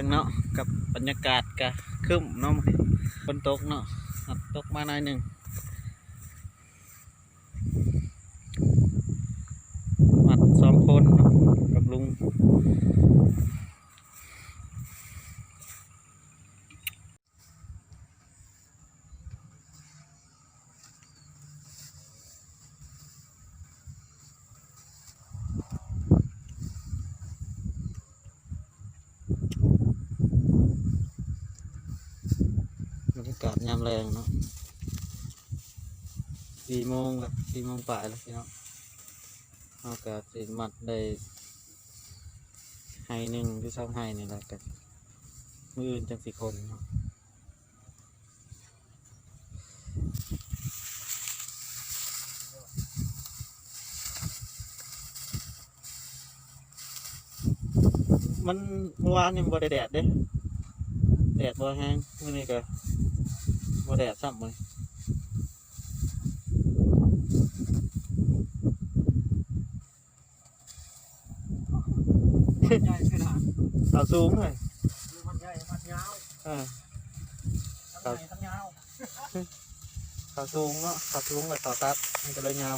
ເນາະ ກັບບັນຍາກາດກະຄຶ້ມເນາະ ຝົນຕົກເນາະ ຕົກມາໜ້ອຍໜຶ່ງ ມາສອງຄົນເນາະ ກັບລຸງ. ບັນຍາກາດຍາມແລງເນາະ ສີ່ໂມງລະ ສີ່ໂມງປາຍລະພີ່ນ້ອງ ເຮົາກະຊິມັດໄດ້ໄຮ່ໜຶ່ງຫຼືສອງໄຮ່ນີ້ລະ ກະມື້ອື່ນຈັ່ງຊິຂົນເນາະ. ມັນ ມື້ວານນີ້ບໍ່ໄດ້ແດດເດ້ ແດດບໍ່ແຮງ ມື້ນີ້ກະບໍ່ແດດຊ້ຳມື້ນີ້. ມັນໃຫຍ່ຂະໜາດ ເສົາສູງເລີຍ ມັນໃຫຍ່ ມັນຍາວ ເອີ ເສົາ ມັນໃຫຍ່ ມັນຍາວ ເສົາສູງເນາະ ເສົາສູງແລ້ວເສົາຕັດ ມັນກະເລີຍຍາວ.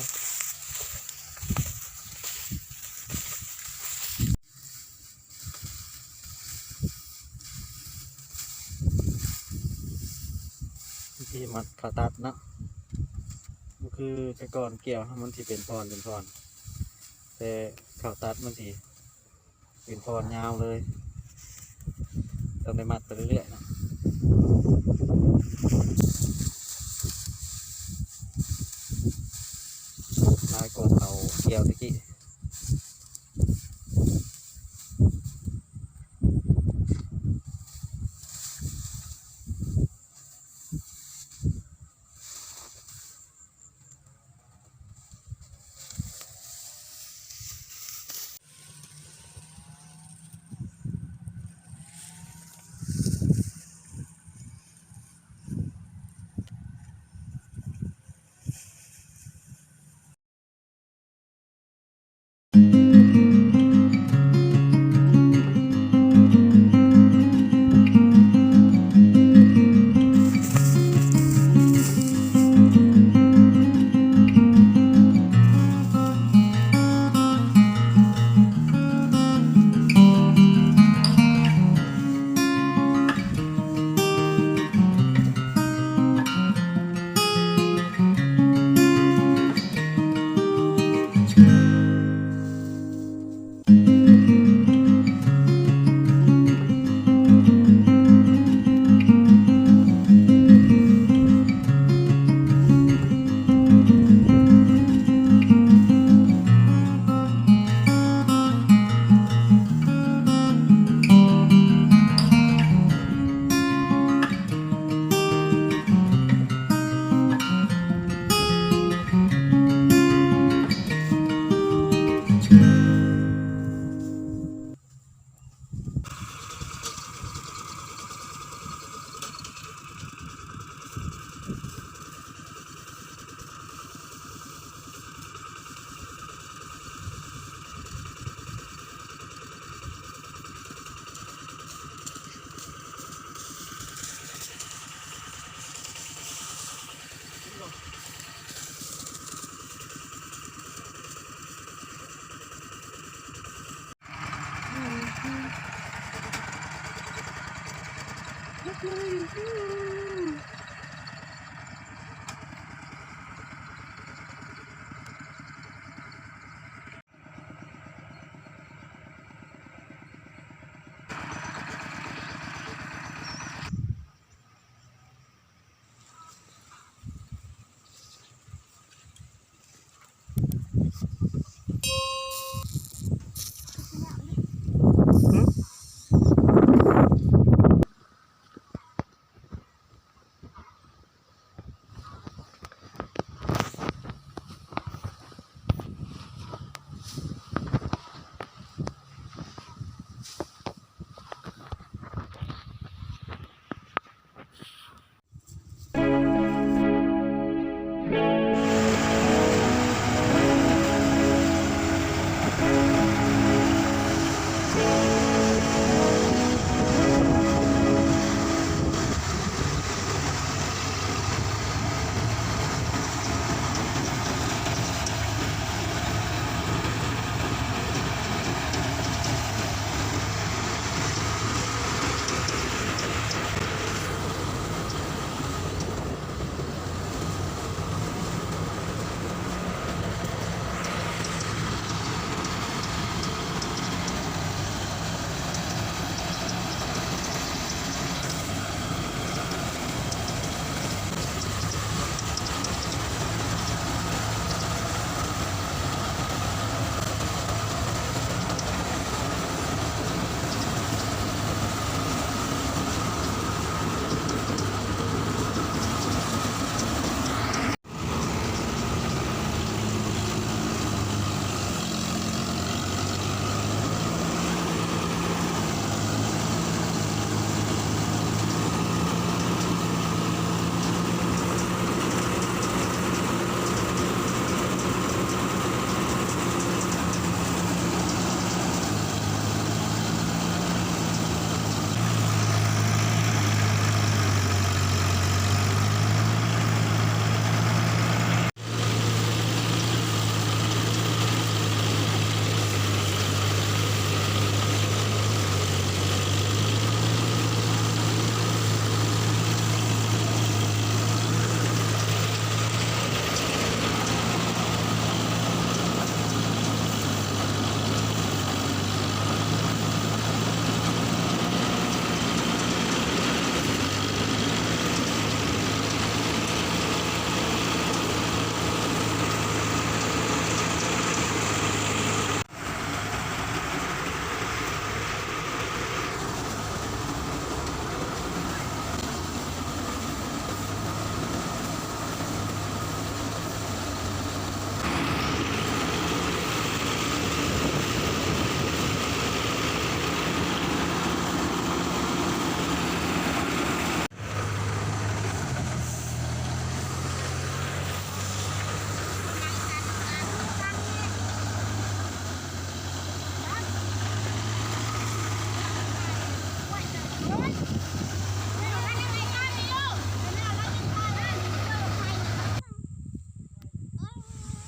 ວິທີມັດເຂົ້າຕັດເນາະ ບໍ່ຄືແຕ່ກ່ອນກ່ຽວ ມັນຊິເປັນທ່ອນເປັນທ່ອນ ແຕ່ເຂົ້າຕັດມັນຊິເປັນທ່ອນຍາວເລີຍ ຕ້ອງໄດ້ມັດໄປເລື້ອຍໆເນາະ ຫຼາຍກວ່າເຂົ້າກ່ຽວແຕ່ກີ້.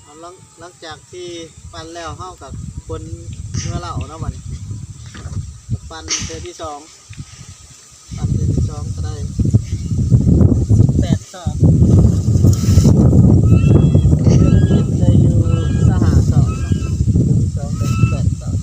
ຫຼັງ ຫຼັງຈາກທີ່ປັ່ນແລ້ວ ເຮົາກໍຂົນເມືອເລົ້າເນາະ ບັດນີ້ ປັ່ນເທື່ອທີສອງ ປັ່ນເທື່ອທີສອງກໍໄດ້ສິບແປດສອບ ໄດ້ຢູ່ຊາວຫ້າສອບເນາະ ເທື່ອທີສອງໄດ້ສິບແປດສອບ.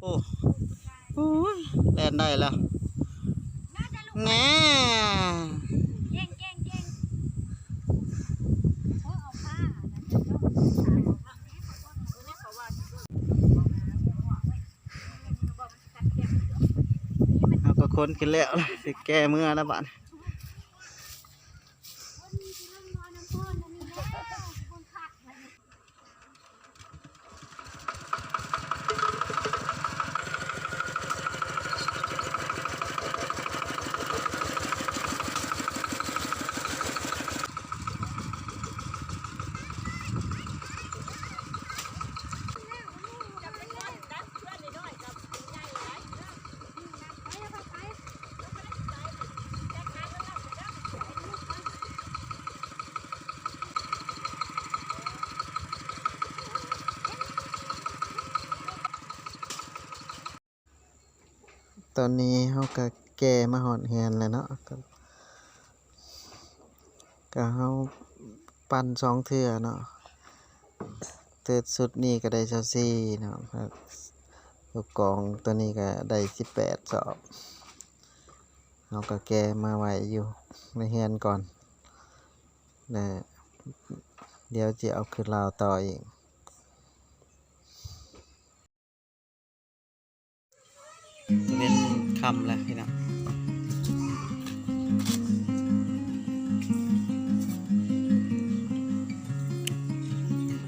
โอ้ โอ้ย แล่นได้แล้ว แน่ เอาก็คนขึ้นแล้ว สิแก้เมือแล้วบาดนี้ ตอนนี้เฮาก็แก่มาฮอดเฮือนแล้วเนาะ ก็ ก็เฮาปั่นสองเทื่อเนาะ เทื่อสุดนี้ก็ได้ซาวสี่เนาะ ลูกกองตัวนี้ก็ได้สิบแปดสอบ เฮาก็แก่มาไว้อยู่ในเฮือนก่อน แล้วเดี๋ยวสิเอาขึ้นลาวต่ออีก เว็นค่ำแล้วพี่น้อง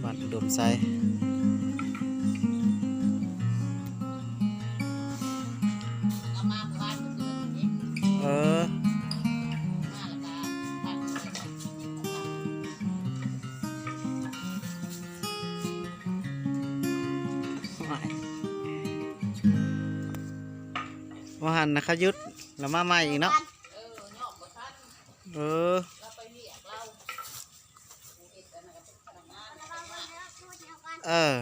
บ้านอุดมไซ เออ ว่าหั่นนะ เขาหยุด แล้วมาใหม่อีกเนาะ เออ เออ